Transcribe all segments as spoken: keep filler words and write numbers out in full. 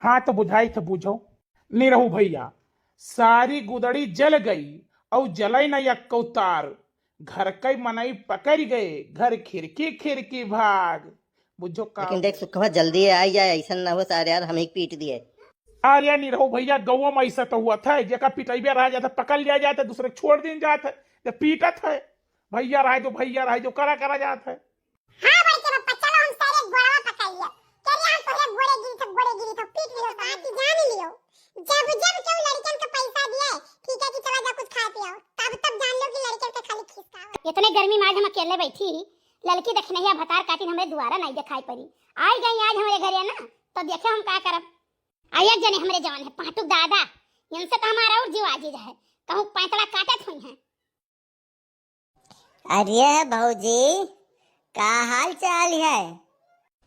हाँ, तो बुझाई थे, बुझो। निरहू भैया, सारी गुदड़ी जल गई, और जलै न यक्कौ तार। घर कै मनई पकरि गए, घर खिड़की खिड़की भाग। बुझो का? लेकिन देख सुखवा, जल्दी आई जाए, ऐसा ना हो सारे यार हम ही पीट दिए। अरे निरहू भैया, गौवा में ऐसा तो हुआ था, जेका पिटैबे रह जाता, पकड़ लिया जाता, दूसरे छोड़ दिन जाता, जब पीटत है, भैया रहे दो, भैया रहे दो, करा करा जाता है। हाँ बड़के पप्पा, चलो हम सारे गोड़वा पकड़ लिया। कह रहे हम तोहरे गोड़े गिरी तो, गोड़े गिरी तो पीट लियो, बात ही जान लियो। जब जब केहू लड़कन के पैसा दिए, ठीक है कि चला जा कुछ खाए पियो, तब तब जान लो कि लड़कन के खाली खिसकाओ। इतने गर्मी में आज हम अकेले बैठी ही, लड़की दखिनैया भतार काटिन हमरे दुआरा नहीं दिखाई पड़ी। आई गई आज हमरे घरे ना, तो देखे हम का करब। आई एक जने हमरे जवान है पाटू दादा, इनसे तो हमारा और जीव आजीज है, कहूँ पैतड़ा काटत हुई है। अरे भौजी, का हाल चाल है?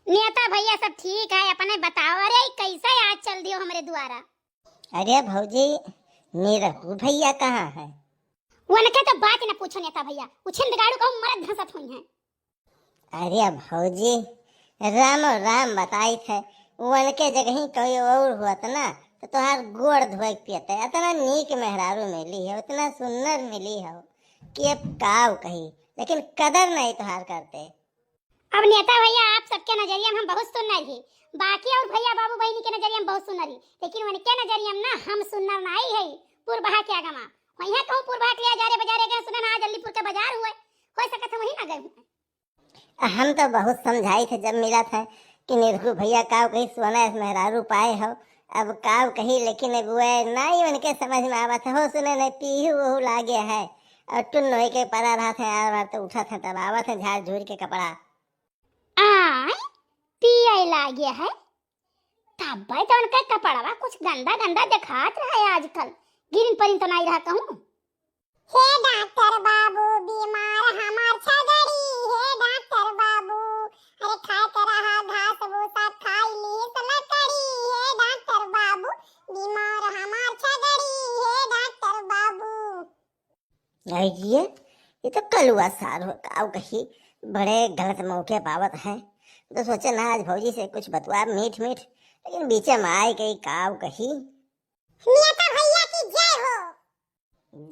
नेता भैया सब ठीक है, अपने बताओ। अरे कैसे आज चल दियो हमरे दुआरा? अरे भौजी, निरहू भैया कहाँ है? उनके तो बात न पूछो नेता भैया, उछिंद गाड़ू कहूँ मरद धंसत हुई हैं। अरे भौजी, रामो राम बताई थे, उनके जगही कोई और हुअत ना, तो तोहार गोड़ धोए के पियते। इतना नीक मेहरारू मिली है, उतना सुन्नर मिली हो कि अब काव कही, लेकिन कदर नहीं तोहार करते। अब नेता भैया, आप सबके नजरिया में हम बहुत सुन्नर ही, बाकी और भैया बाबू बहनी के नजरिया में बहुत सुन्नर ही, लेकिन उनके नजरिया में ना हम सुन्नर नहीं है। पुरबहा के आगमा वहीं कहूँ पुरबहा के लिए हजारे बाजारे गए, सुने ना आज अलीपुर के बाजार हुए, हो सकत है वहीं ना गए हुए। हम तो बहुत समझाई थे जब मिला था कि निरहू भैया काव कही सोना ऐस मेहरारू पाए हो, अब काव कही, लेकिन अब वह ना ही उनके समझ में आवत है। हो सुने नहीं पीहू वहू लागे है और टुन्न होई के पड़ा रहा था यार, बार तो उठा था तब आवत है झाड़ झूड़ के कपड़ा। आय, पिए लागे है, तब तो उनके कपड़वा कुछ गंदा गंदा दिखात रहा है आजकल, गिरिन परिन तो नहीं रहा कहूँ। हे डॉक्टर बाबू, बीमार हमार छगड़ी, हे डॉक्टर बाबू, अरे खात रहा घास भूसा, खाई लीस लकड़ी, हे डॉक्टर बाबू, बीमार हमार छगड़ी, हे डॉक्टर बाबू। अरे ये, ये तो कलुआ सार हो, काव कही, बड़े गलत मौके पावत है। तो सोचे ना आज भौजी से कुछ बतवा मीठ मीठ, लेकिन बीचे में आए गई काव कही। नेता भैया की जय हो।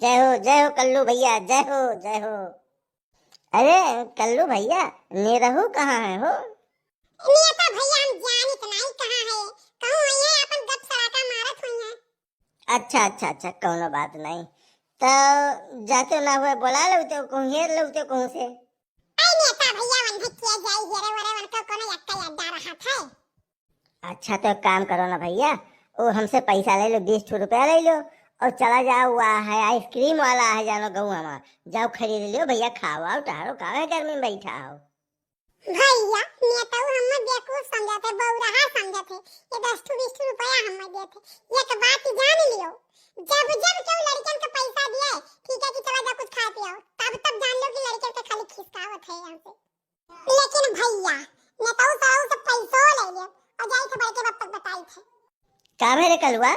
जय हो, जय हो कल्लू भैया, जय हो, जय हो। अरे कल्लू भैया, निरहू कहाँ है हो? नेता भैया हम जानित नहीं कहाँ है, कहूँ हुई है अपन गप सड़ाका मारत हुई है। अच्छा, अच्छा, अच्छा, कौनो बात नहीं। तो जाते ना हुए बोला लो तो कहूँ हेर लो तो कहूँ से। अरे नेता भैया वन्हे किया जाए हेरे वेरे, वनका कोनो यक्का अड्डा रहा था। अच्छा, तो एक काम करो ना भैया, वो हमसे पैसा ले लो, बीस ठो रुपया ले लो और चला जाओ। वह है आइसक्रीम वाला है, जानो गौवा में, जाओ खरीद लियो भैया, खाओ आओ, टहरो, काहे गर्मी में बैठा हो। भैया, नेताऊ हम्मे बेवकूफ समझत है, बौराहा समझत है, ये दस ठो बीस ठो रुपया हम्मे देत है। एक बात जान लियो, जब जब केहू लड़कन के पैसा दिए, ठीक है कि चला जा कुछ खाए पियो, तब तब जान लो कि लड़कन के खाली खिसकावत है यहाँ से। लेकिन भैया, नेताऊ साहू से पैसो ले ले और जाई थे बड़के बाप तक बताई थे। का भे रे कलुआ?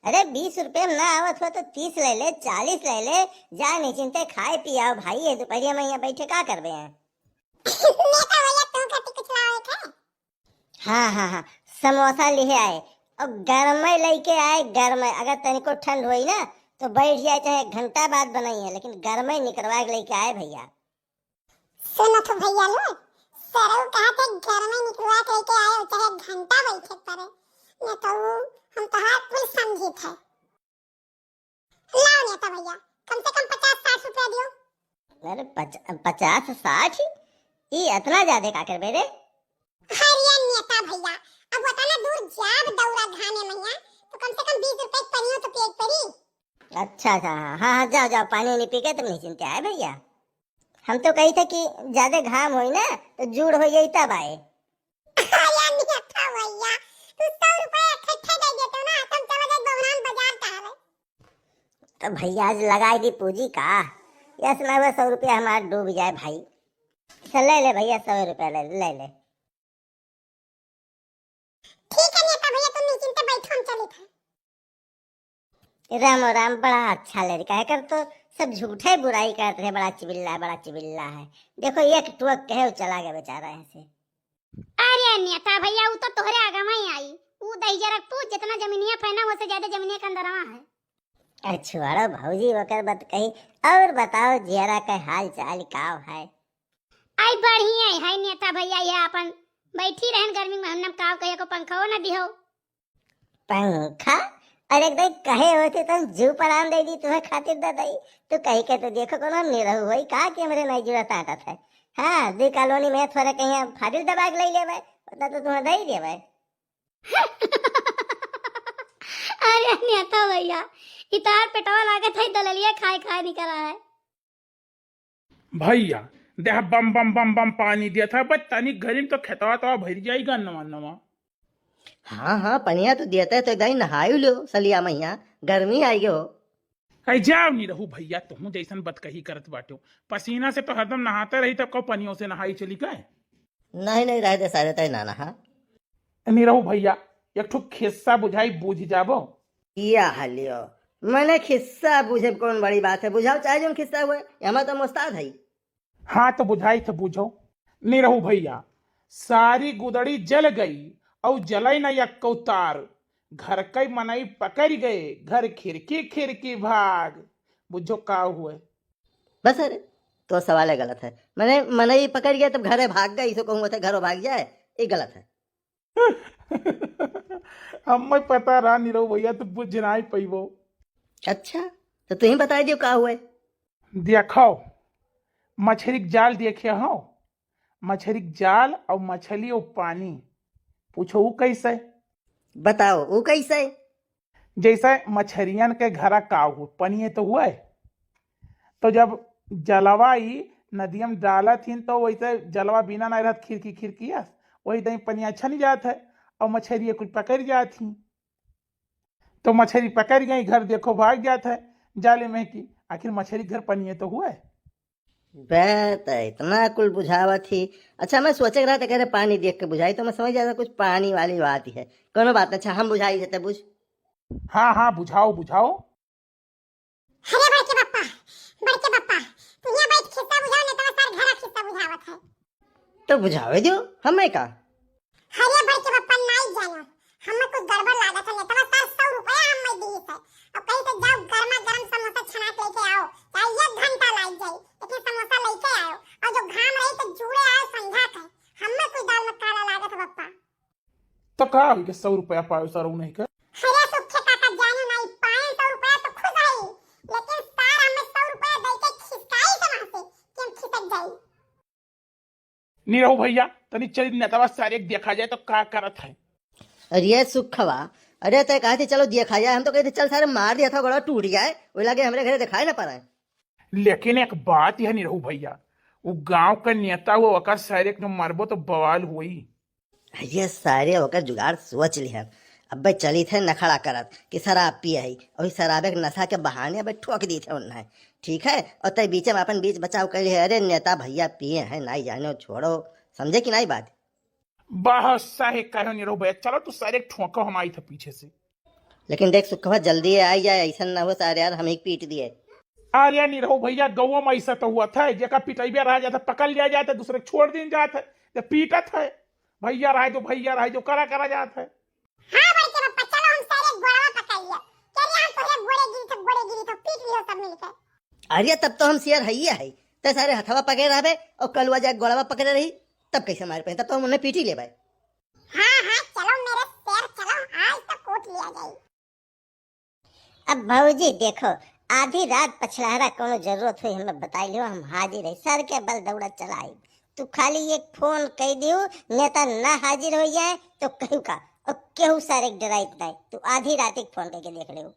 अरे बीस रुपये में ना आवत हो तो तीस ले ले, चालीस ले ले, जा निश्चिंते खाए पियाओ भाई, ये दोपहरिया में यहाँ बैठे का करबे हैं? नेता भैया, तू खातिर कुछ लावे थे? हाँ, हाँ, हाँ, समोसा लिहे आए और गरमे लेके आए, गरमे। अगर तनिको ठंड होई ना तो बैठ जाए, चाहे एक घंटा बाद बनाई है, लेकिन गरमे निकलवा के लेके आए भैया। सुनो तो भैया लोग, सरऊ कहा थे घर में निकलवा के लेके आए हो, चाहे घंटा बैठे पड़े, न तो हम तोहार कुल समझी थे। लाओ नेता भैया, कम से कम पचास साठ रुपया दियो। अरे पच-, पचास साठ? ई इतना ज्यादा का करबे रे? अरे नेता भैया, अब उतना दूर जाब दौरा धाने मैया, तो कम से कम बीस रुपए के पनियो तो पिए के पड़ी। अच्छा, अच्छा, हाँ, हाँ, हाँ, जाओ, जाओ, पानी नहीं पी के तुम निश्चिंत आए भैया। हम तो कही थे कि ज्यादा घाम होई ना, तो जूड़ हो जाई तब आए। अरे नेता भैया, तू सौ रुपया इकट्ठे दे देते हो ना, तो हम चला जाए बबनान बाजार टहले। तो भैया आज लगाई दी पूंजी का, यस ना हुआ सौ रुपया हमारा डूब जाए भाई। चल ले ले भैया, सौ रुपया ले ले, ले ले। ठीक है नेता भैया, तुम निश्चिंत बैठो, हम चलित है। रामो राम, बड़ा अच्छा लड़का है कर, तो सब झूठे बुराई करते हैं, बड़ा चिबिल्ला है, बड़ा चिबिल्ला है। देखो एक टोक कहे वो चला गया बेचारा यहाँ से। अरे नेता भैया, वो तो तोहरे आगे में ही आई, ऊ दहिजरा के पूछ, जितना जमीनिया फैना, ओसे ज्यादा जमीनिया के अंदरवा है। अरे छोड़ो भौजी, ओकर बात कही, और बताओ जियरा के हाल चाल का है? आई बढ़िया है नेता भैया, ये अपन बैठी रहन गर्मी में, हमने काव कहिया को पंखो न दिहो। पंखा? अरे एक दाई कहे होते तो हम जू परान दे दी तुम्हें खातिर दे दई। तू कही के तो देखो कोनो निरहू होई का कि हमरे नहीं जुड़ा ताकत है। हाँ, दू कॉलोनी में थोड़ा कहीं फाजिल दबा के ले लेवे, पता तो तुम्हें दे ही देवे। अरे नेता भैया, इतार पेटवा लागत है, दललिया खाए खाए निकला है। भैया, देह बम बम बम बम पानी दिया था, बस तनी घरी में तो खेतवा तवा भर जाई गन्नवा नवा। हाँ, हाँ, पनिया तो दिया था, तो गई नहाई लो, सलिया मैया, गर्मी आई गयो। कहीं जाओ निरहू भैया, तुहूँ जैसन बतकही करत बाटो। पसीना से तो हरदम नहाते रही, तब को पनियों से नहाई चली गए? नहीं, नहीं, रह दे सारे, तय ना नहा। निरहू भैया, एक ठो खिस्सा बुझाई, बूझ जाबो। या हलियो, मने खिस्सा बूझे कौन बड़ी बात है, बुझाओ चाहे जोन खिस्सा हुए, एमा तो हम उस्ताद हई। हाँ तो बुझाई तो बूझो। निरहू भैया, सारी गुदड़ी जल गई और जलाई न यक्को तार, घर कई मनई पकड़ गए, घर खिड़की खिड़की भाग। बुझो का हुए? बस अरे, तो सवाल है गलत है। मने मनई पकड़ गए तब घरे भाग गए, इसको कहूँ घरों भाग जाए, ये गलत है। हमें पता रहा निरहू भैया, तू बुझ नाई पइबो। अच्छा, तो तू ही बताई दियो का हुए। देखो, मछरी के जाल देखे हो, मछरी के जाल और मछली और पानी। पूछो ऊ कैसे? बताओ ऊ कैसे? जैसे मछरियन के घरा का हो, पनिये तो हुए, तो जब जलवा ई नदिया में डालत हिन, तो वैसे जलवा बिना नहीं रहत, खिड़की खिड़किया, वही दही पनिया छन जात है और मछरिये कुल पकड़ जात ही। तो मछरी पकड़ गई, घर देखो भाग जात है जाले में कि आखिर मछरी घर पनिये तो हुए। बे, त इतना कुल बुझावत ही। अच्छा, मैं सोचे रहा था, कह रहे पानी देख के बुझाई, तो मैं समझ जाता कुछ पानी वाली बात ही है। कोनो बात, अच्छा, हम बुझाई देते, बुझ। हाँ, हाँ, बुझाओ, बुझाओ। अरे बड़के पप्पा, बड़के पप्पा, तू यहाँ बैठ खिस्सा बुझाओ, नहीं तो मैं सर घरा खिस्सा बुझावत है। तो बुझावे दो, हमें का? अरे बड़के पप्पा, नाई जानो, हमें कुछ गड़बड़ लागत है, नहीं तो मैं सर सौ रुपया हमें दी है। और कहीं तो जाओ, गर्मा गर्म समोसा छना के लेके आओ, चाहे एक घंटा लाग जाए, लेकिन समोसा लेके आओ। और जो घाम रही तो जूड़े आओ संझा के, हमें कुछ दाल में काला लागत है पप्पा। तो का हुई के सौ रुपया पायो सरऊ नहीं के? अरे सुखे काका, जाने नहीं, पाए सौ रुपया तो खुश है, लेकिन सार हमें सौ रुपया दे के खिसकाई के वहां से, कि हम खिसक जाई। निरहू भैया, तनी चली नेतवा सारे के देखा जाए तो का करत है। अरे सुखवा, अरे तय कहते चलो देखा जाए, हम तो कहते चल सारे मार दिया था, गोड़ा टूट जाए, वो लगे हमरे घरे दिखाई ना पड़े। लेकिन एक बात यह निरहू भैया, वो गांव का नेता हुआ, ओकर सारे के मरबो तो बवाल हुई। ये सारे ओकर जुगाड़ सोच लिहन। अबे चली थे नखड़ा करत कि शराब पिए है, और शराबे के नशा के बहाने अबे ठोक दी थे उन्हें। ठीक है, और तय बीच में अपन बीच बचाव कर लिए, अरे नेता भैया पिए हैं, नाई जानो, छोड़ो, समझे कि नाई बात? बहुत सही कहो निरहू भैया, चलो तू सारे ठोको, हम आई थे पीछे से। लेकिन देख सुखवा, जल्दी आई जाए, ऐसा ना हो सारे यार हम ही पीट दिए। अरे निरहू भैया, गौवा में ऐसा तो हुआ था, जेका पिटैबे रह जाता, पकड़ लिया जाता, दूसरे के छोड़ दिन जात है, जब पीटत है, भैया रह दो, भैया रह दो, करा करा जात है। हाँ बड़के पप्पा, चलो हम सारे गोड़वा पकड़ लिया। क्या रे, हम तोहरे गोड़े गिरी तो, गोड़े गिरी तो पीट लियो सब मिलके। अरे तब तो हम शेर हइये है, ते सारे हथवा पकड़े रहबे और कलुआ जाए गोड़वा पकड़े रही, तब कैसे मार पाए? तब तो हम उन्हें पीट ही लेबे। हाँ हाँ, चलो मेरे शेर, चलो, आज तो कूट लिया जाए। अब भौजी देखो, आधी रात पछलहरा कोनो जरूरत होई हमें बताई लियो, हम हाजिर है, सर के बल दौड़ा चलाई। तू खाली एक फोन कह दियो, नेता ना हाजिर हो जाए तो कहू का, और केहू सारे के डराइत नहीं, तू आधी रात एक फोन करके देख लियो।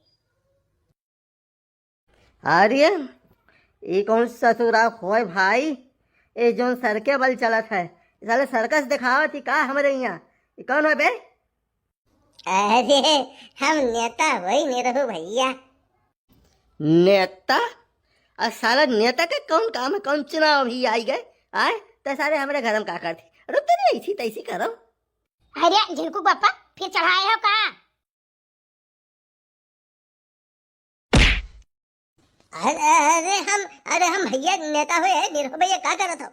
अरे, ई कौन ससुरा होय भाई? ए जौन सर के बल चलत है, साले सर्कस दिखावत ही का हमरे यहाँ? ई कौन है बे? अरे, हम नेता होई निरहू भैया। नेता? आ साला नेता के कौन काम है? कौन चुनाव भी आई गए? आए? तो सारे हमरे घर में का करते? रुक तो नहीं, ऐसी तैसी करो। अरे, झिनकू बापा, फिर चढ़ाए हो का? अरे, अरे हम, अरे हम भैया नेता होए हैं, निरहू भैया का करत हो?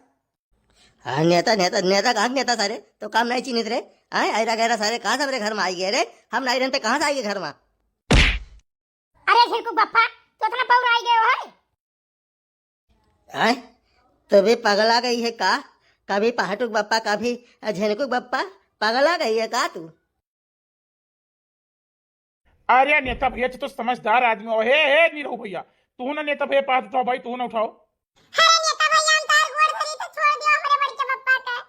हाँ, नेता, नेता, नेता कहाँ के नेता सारे? तो काम नहीं चिन्हित रे। आए, ऐरा गैरा सारे कहाँ से हमरे घर में आई गए रे? हम नहीं रहते, कहाँ से आई गए घर में? अरे झिरकू बप्पा, तू इतना बौर आई गयो है? आए, तो भी पगला गई है का? कभी पहाटुक बप्पा, कभी झिनकुक बप्पा, पगला गई है का तू? अरे नेता भैया, तू तो समझदार आदमी हो। हे, हे, निरहू भैया, तू ना नेता भैया पास उठाओ भाई, तू ना उठाओ। अरे नेता भैया, हम तार गोड़ धरी तो छोड़ दियो हमरे बड़के बप्पा के।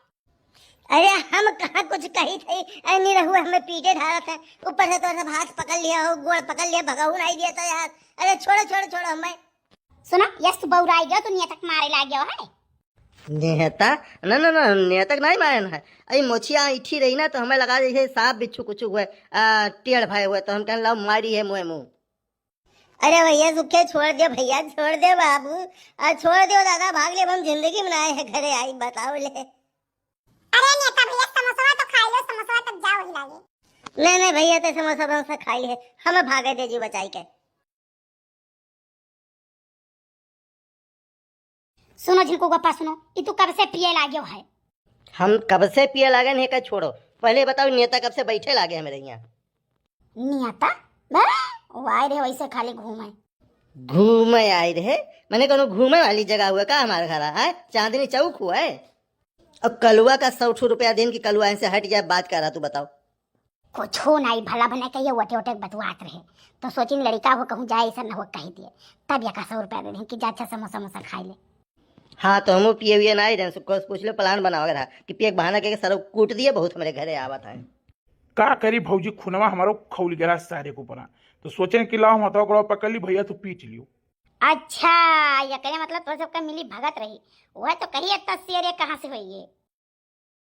अरे हम कहाँ कुछ कही थे, ए निरहू हमें पीटे ढालत है, ऊपर से तो सब हाथ पकड़ लिया हो, गोड़ पकड़ लिया, भगाऊ नहीं दिया था यार। अरे छोड़ो, छोड़ो, छोड़ो हमें। सुना, यस तू बौराई गयो, तू नेतक मारे लाग गयो है। नेता? ना, ना, ना, नेतक नहीं मारन है। अई मोछिया ऐठी रही ना, तो हमें लगा जैसे सांप बिच्छू कुछ हुए, आ, टेढ़ भए हुए, तो हम कहन लाओ मारी है मुँह मुँह। अरे भैया सुखे छोड़ दे, भैया छोड़ दे बाबू, आ, छोड़ दे दादा, भाग ले, हम जिंदगी में ना आए हैं घरे आई, बताओ ले। अरे नेता भैया, समोसा तो खाई लो, समोसा तब जाओ ही लागे। नहीं, नहीं भैया, ते समोसा वमोसा खाई ले, हमें भागे दे जी बचाई के। सुनो झिनकू बप्पा, सुनो, ई तू कब से पिए लाग्यो है? हम कब से पिए लागे नहीं, का छोड़ो, पहले बताओ नेता कब से बैठे लागे हमारे यहाँ? नेता? बे, वो आए रहे वैसे खाली घूमे। घूमे आए रहे? मैंने कोनो घूमे वाली जगह हुआ का हमारे घर? आए, चांदनी चौक हुआ है? अब कलुआ का सौ ठो रुपया दिन की कलुआ इनसे हट जाए, बात कर रहा तू बताओ। कुछो नाई, भला भला कहिए, ओटे ओटे के बतुआत रहे, तो सोचिन लड़िका हो कहूँ जाए, ऐसा न हो कही दिए, तब यका सौ रुपया दे दें कि जा अच्छा समोसा समोसा खाई ले। हाँ, तो हमहू पिए हुए ना आई रहे, सुखो से पूछ ले, plan बनावे रहा कि पिए के बहाना के सर कूट दिए, बहुत हमरे घरे आवत है। का करी भौजी, खुनवा हमारो खौल गया सारे को बना, तो सोचें कि लाओ हम हथवा गोड़वा पकड़ ली, भैया तू पीट लियो। अच्छा, एकरे मतलब तो सबका मिली भगत रही, वह तो कही इतना शेर ये कहाँ से होई ये?